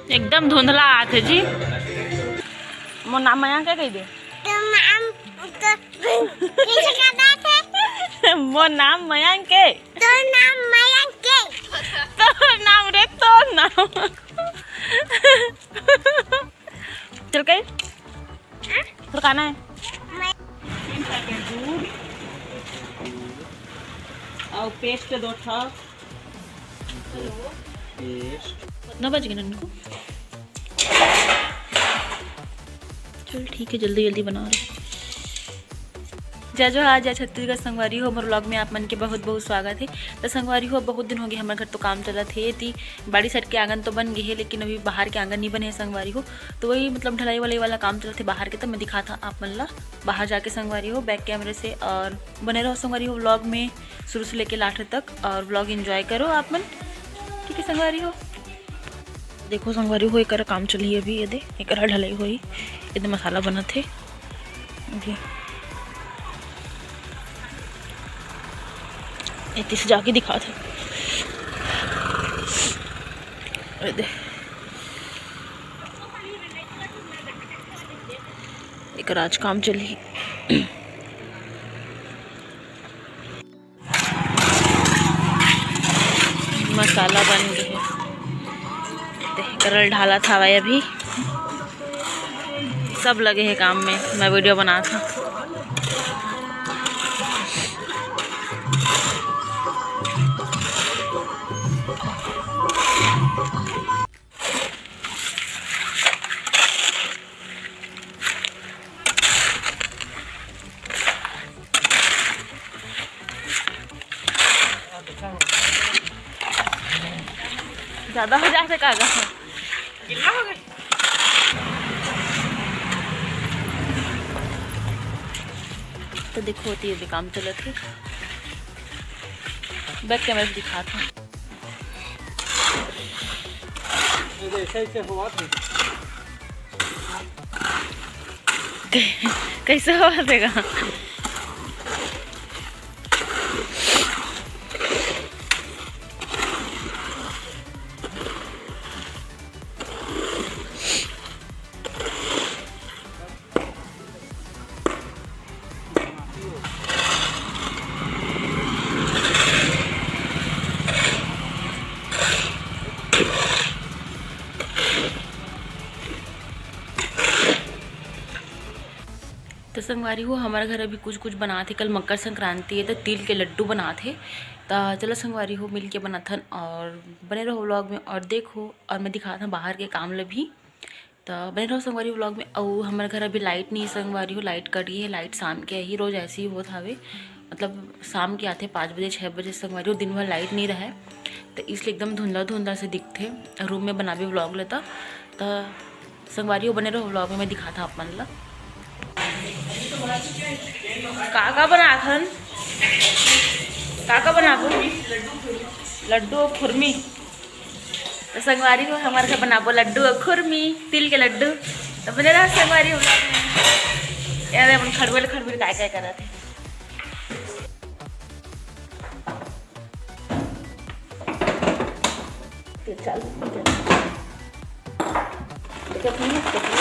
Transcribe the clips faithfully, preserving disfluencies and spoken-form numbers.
एकदम धुंधला आथे जी। मोर नाम मयंक हे कहि दे। तो नाम तो पीछे का बात है। मोर नाम मयंक हे। तो नाम मयंक हे। तोर नाम रे, तोर नाम। चल कही। हाँ? तोर खाना है? मैं दूध और पेस्ट दो ठा। पेस्ट। कितना बज गए नन्नू? चल ठीक है, जल्दी जल्दी बना रहे। जय जोहार, जय छत्तीसगढ़। संगवारी हो, हमर व्लॉग में आप मन के बहुत बहुत स्वागत है। तो संगवारी हो, बहुत दिन हो गए, हमर घर तो काम चलत हे। ती बाड़ी साइड के आंगन तो बन गए है, लेकिन अभी बाहर के आंगन नहीं बने है संगवारी हो। तो वही मतलब ढलाई वलाई वाला काम चलत हे बाहर के, तो मैं दिखात हंव आप मन ला बाहर जाके संगवारी हो बैक कैमरे से। और बने रहो संगवारी हो व्लॉग में शुरू से लेके लास्ट तक, और व्लॉग एंजॉय करो आप मन, ठीक है संगवारी हो। देखो संगवारी हो, एकर काम चलही अभी, ये दे, एकर ढलाई होही, ये दे मसाला बनत हे। ये तीस जाके दिखात हे, ये दे, एकर आज काम चलही। मसाला बन गए हे। ते करल ढालत हवय अभी। सब लगे हे काम में, मैं वीडियो बनात हंव। ज्यादा हो जाथे का गा? तो देखो, ये भी काम चलत हे, बैक कैमरा से दिखात हंव। ये ऐसे ऐसे हुआ था। कैसे हुआ देगा? तो संगवारी हो, हमर घर अभी कुछ कुछ बनात हे। कल मकर संक्रांति हे, तो तिल के लड्डू बनात हे। तो चलो संगवारी हो, मिल के बनाथन और बने रहो व्लॉग में और देखो, और मैं दिखात हंव बाहर के काम ल भी। तो बने रहो संगवारी व्लॉग में। अउ हमर घर अभी लाइट नहीं हे संगवारी हो, लाइट कट गई हे। लाइट शाम के आही, रोज ऐसे ही होत हवे, मतलब शाम के आथे पाँच बजे छः बजे संगवारी हो, दिन भर लाइट नहीं रहे, तो इसलिए एकदम धुंधला धुंधला से दिखथे। रूम में बनाबे व्लॉग ल त, त संगवारी हो बने रहो व्लॉग में, मैं दिखात हंव आप मन ला। का का बनाथन, का का बनाबो? लड्डू अउ खुरमी। तो संगवारी हो, हमर घर बनाबो लड्डू अउ खुरमी, तिल के लड्डू। तो बने रहो संगवारी हो व्लॉग में। यार अपन खड़बल खड़बल काय काय करत हे। तेल चालू हो गया। देखो, अपनी मत करो।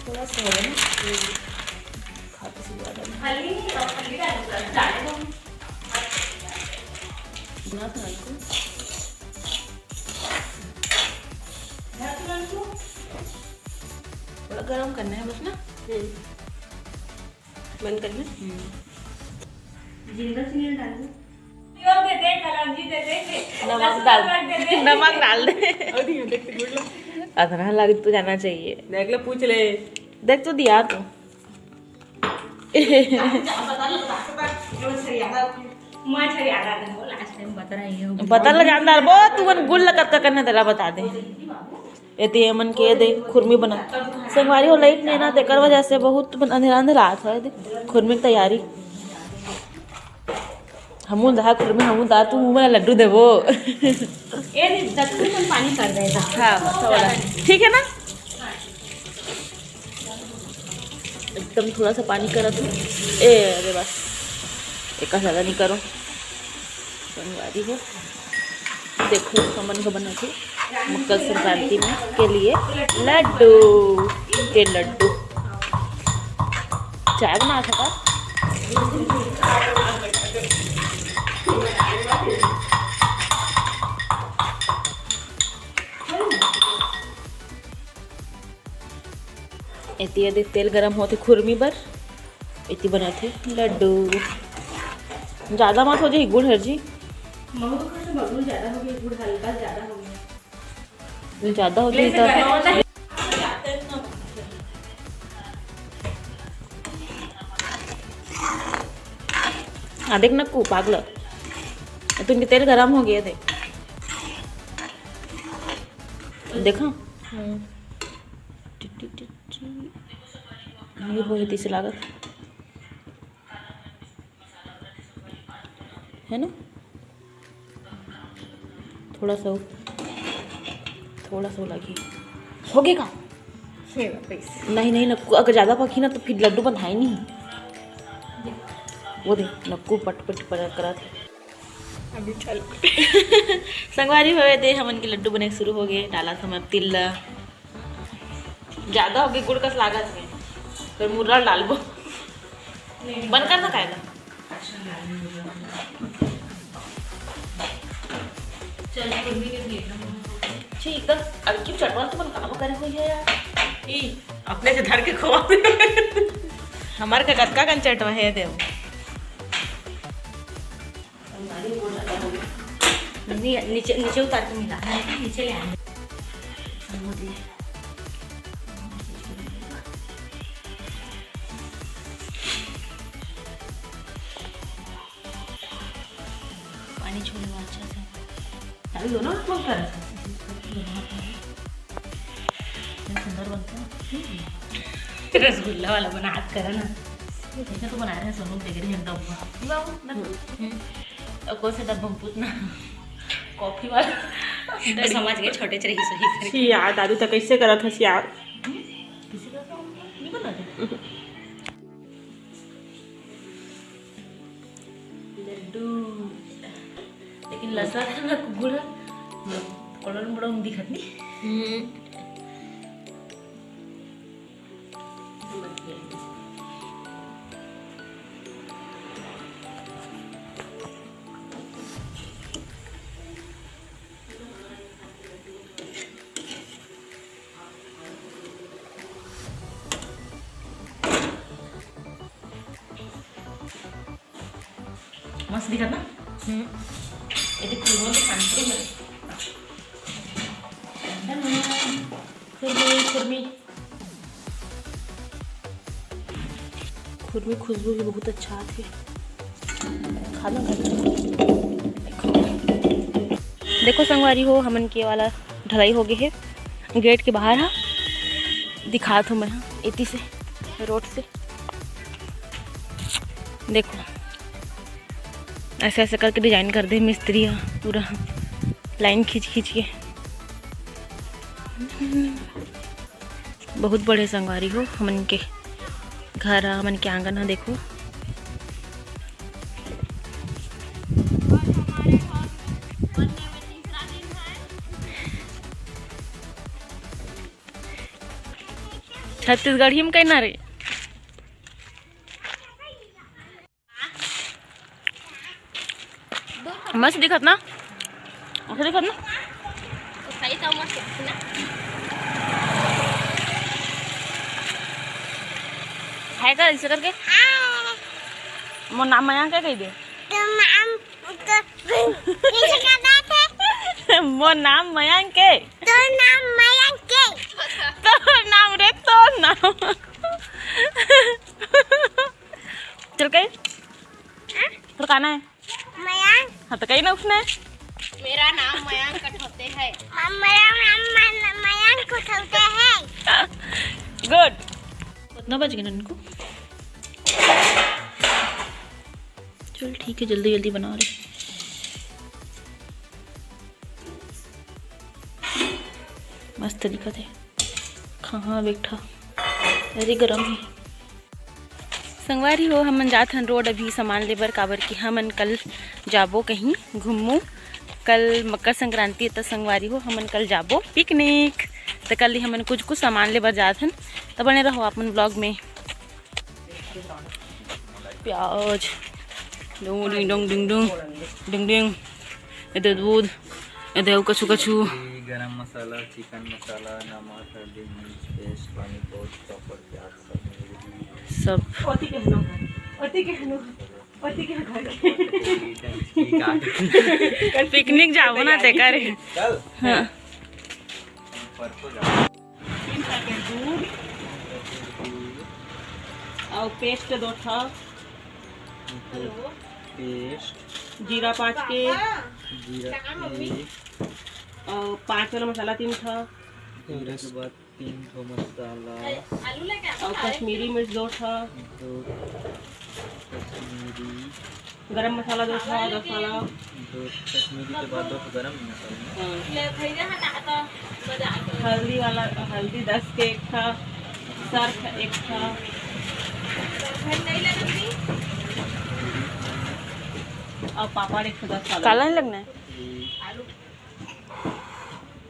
थोड़ा सा होगा ना, खाते से ज़्यादा नहीं। इतना था इसको। थोड़ा गरम करना है बस ना। हम्म। बंद कर ले। हम्म। जिंदा सीरियल डाल दो। और दे दे, कलौंजी दे दे, नमक डाल, नमक डाल दे। अरे, देख, देख, गुड़ लो। अतना लग तो जाना चाहिए। देख ले, पूछ ले। देख तो दिया तू। पता लग जाता है, वो तुमन गुड़ लगत का करना तेला बता दे। एती एमन के दे खुरमी बना। संगवारी हो, लाइट नहीं ना, तेकर वजह से बहुत अंधेरा अंधेरा आता है। दे खुरमी की तैयारी। हमू ला दहा खुरमी, हमू ला दहा, तू मोला लड्डू देबो। ए दे, दतुन पानी कर दे। हाँ, बस, हो गया। ठीक है ना? एकदम थोड़ा सा पानी करा तू। ए, अरे बस, एक ज्यादा नहीं करो। संगवारी हो, देखो, हमन का बना थे मकर संक्रांति में के लिए लड्डू, के लड्डू। चाय बना सका। एती, एती तेल गरम होथे खुरमी बर, एती बनाथे लड्डू। ज्यादा मत हो जाही गुड़ हर जी। महू तो खाथे, बबलू ज्यादा हो गया, गुड़ हल्का ज्यादा हो गया। ज्यादा हो जाही तो। आ देख नक्कू पागल, तुमके तेल गरम हो गया, देख। देखा? हम्म। टिक, टिक, टिक, टिक। ये होही तइसे लागत। है ना? थोड़ा सा, थोड़ा सा लगी। हो गया का? नहीं, नहीं, नक्कू, अगर ज्यादा पकी ना, तो फिर लड्डू बनाए नहीं। वो दे, नक्कू पट, पट, पट करत हे। अभी चल। संगवारी होए दे, हमन के लड्डू बने शुरू हो गए। डाला था मैं तिल ला। ज्यादा हो गई गुड़ कस लागत हे, फिर मुर्रा डालबो। बंद कर ना खाएगा। चल, खुरमी के भेजना। छी, एकदम अब की चटवन तो मन काम करे हुई है यार। ई, अपने से धर के खोवा। हमार का कतका कन चटवा है, देव। नहीं, नीचे, नीचे उतार के मिला, नीचे ले आए। वो दे। पानी छोड़े हुआ अच्छा से। अभी दोनों हाथ में कर। इतना सुंदर बनता है। रसगुल्ला वाला बना, हाथ करा ना। ऐसा तो बना रहे हैं सोनू, देख रहे हैं डब्बा। बाबू, ना। हम्म। और कौन सा डब्बा में पूछना? कॉफी वाला। तो समझ गए, छोटे से रही सही करके। छी यार, दादू तो कैसे करत हस यार? किसी का तो नहीं बना दे। लड्डू। लेकिन लसा है ना, कुकुर है। कलर बड़ा दिखत नहीं। हम्म। मस्त दिखत ना? हम्म। ये तो खुरमी के खान पड़ी ना। खुरमी, खुरमी। खुरमी खुशबू भी बहुत अच्छा आथे। खाना खाना। देखो संगवारी हो, हमन के वाला ढलाई हो गए हे। गेट के बाहर हा दिखात हूँ मैं हा, एती से, रोड से। देखो, ऐसे ऐसे करके डिजाइन कर दे मिस्त्री हा, पूरा लाइन खींच खींच के। बहुत बड़े संगवारी हो, हमन के घर हा, हमन के आंगन हा, देखो। छत्तीसगढ़ी में कहना रे। मस्त दिखत ना? अच्छा दिखत ना? सही तो मस्त दिखत ना? हाय कर ऐसे करके। मोर नाम मयंक है कह दे। तो नाम तो पीछे का बात है। मोर नाम मयंक है। तोर नाम मयंक है। तोर नाम रे, तोर नाम। चल कही। हाँ? तोर का नाम है? मयंक। हाँ, तो कही ना उसने। मेरा नाम मयंक कठौते है। हाँ, मेरा नाम मय-, मयंक कठौते है। गुड। कितना बज गए ननको? चल ठीक है, जल्दी जल्दी बना रहे। मस्त दिखत हे। कहाँ बेटा? अरे, गरम हे। संगवारी हो, हमन जात हन रोड अभी सामान ले बर, काबर कि हमन कल जाबो कहीं घूमू। कल मकर संक्रांति हे, त संगवारी हो, हमन कल जाबो पिकनिक। त कल ही हमन कुछ कुछ सामान ले बर जात हन, त बने रहो आप मन vlog में। प्याज, डुंग, डिंग, डुंग, डिंग, डिंग, डिंग, डिंग। एदे दूध, एदे अउ कछु, कछु। गरम मसाला, चिकन मसाला, नमक, हल्दी, मिर्च, पेस्ट, पानी, पाउच, पापड़, प्याज, सब। ओती के हनो, ओती के हनो, ओती के घर। पिकनिक जाबो ना, ते करे। चल। हाँ। परसों जाबो। तीन पैकेट दूध अउ पेस्ट दो ठा, पेस्ट, जीरा पाँच के, जीरा एक, अउ पाँच वाला मसाला तीन ठा, फिर उसके बाद तीन ठो मसाला, अउ कश्मीरी मिर्च दो ठा, दो कश्मीरी, गरम मसाला दो ठा, दस वाला। दो कश्मीरी के बाद दो ठो गरम मसाला। हाँ। हल्दी वाला, हल्दी दस के एक ठा, सर्फ एक ठा। अउ पापड़ एक ठो दस वाला। काला नहीं लगना है।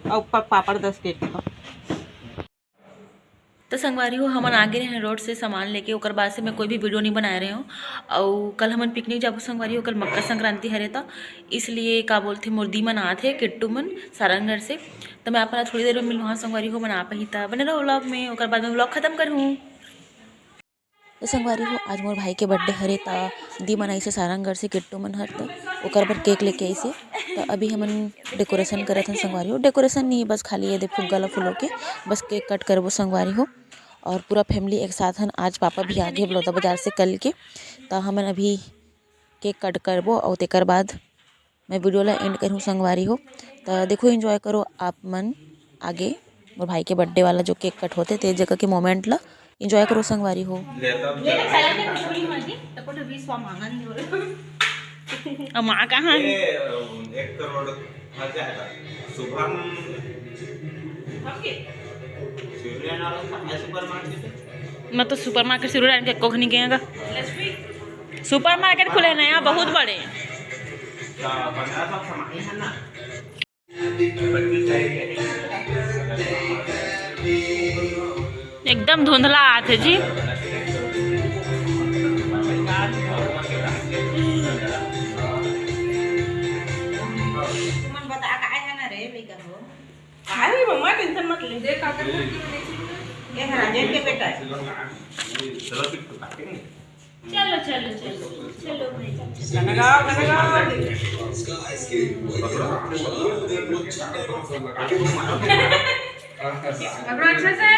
अउ प-, पापड़ दस के एक ठा। तो संगवारी हो, हमन आगे रहे रोड से सामान लेके, ओकर बाद से मैं कोई भी वीडियो नहीं बनाए रहे हूँ। अउ कल हमन पिकनिक जाबो संगवारी हो, कल मकर संक्रांति हरे, तो इसलिए का बोलथे, मोर दी मन आत हे, किट्टू मन सारंगढ़ से। तो मैं आप मन ला थोड़ी देर में मिलूँ। हाँ संगवारी हो, मन आ पाही त बने रहो vlog में, ओकर बाद में vlog खत्म करहूँ। तो संगवारी हो, आज मोर भाई के birthday हरे, त दी मन आइसे सारंगढ़ से किट्टू मन हर, त ओकर बर केक लेके आइसे। त अभी हमन डेकोरेशन करत हन संगवारी हो। डेकोरेशन नहीं, बस खाली ये दे फुग्गा ला फुलो के बस केक कट करबो संगवारी हो। और पूरा फैमिली एक साथ हन। आज पापा भी आ गे बलौदा बाजार से कल के, त हमन अभी केक कट करबो और तेकर बाद मैं वीडियो ला एंड करूँ संगवारी हो। त देखो, एंजॉय करो आप मन आगे मोर भाई के बर्थडे वाला जो केक कट होते ते जगह के मोमेंट ला एंजॉय करो संगवारी हो। अब माँ कहाँ है? एक करोड़ खर्चा है। शुभम मैं तो सुपरमार्केट से रोड के कोख नहीं गएगा। सुपरमार्केट खुले नया, बहुत बड़े। एकदम धुंधला आथे जी। तुमन बता का है ना रे, मैं कहो। अरे मम्मा, टेंशन मत ले। देख, आकर घर की वजह से ये है राजेन के बेटा है। चलो, ठीक तो काटेंगे। चलो, चलो, चलो, चलो भाई। गाना गाओ, गाना गाओ। पकड़ो अच्छे से।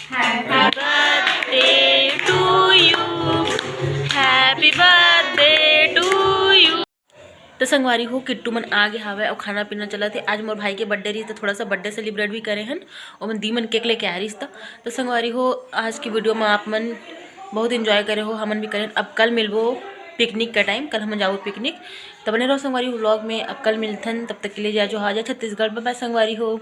Happy birthday to you, happy birthday to you। तो संगवारी हो, किट्टू मन आ गे हावय अउ खाना पीना चलत हे। आज मोर भाई के बर्थडे रहिस, त थोड़ा सा बर्थडे सेलिब्रेट भी करे हन। ओमन दी मन केक लेके आए रहिस, त तो संगवारी हो, आज की वीडियो में आप मन बहुत एंजॉय करे हो, हमन भी करेन। अब कल मिलबो पिकनिक का टाइम, कल हमन जाबो पिकनिक। त बने रहो संगवारी हो व्लॉग में। अब कल मिलथन, तब तक के लिए जय जोहार, जय छत्तीसगढ़, बाय बाय संगवारी हो।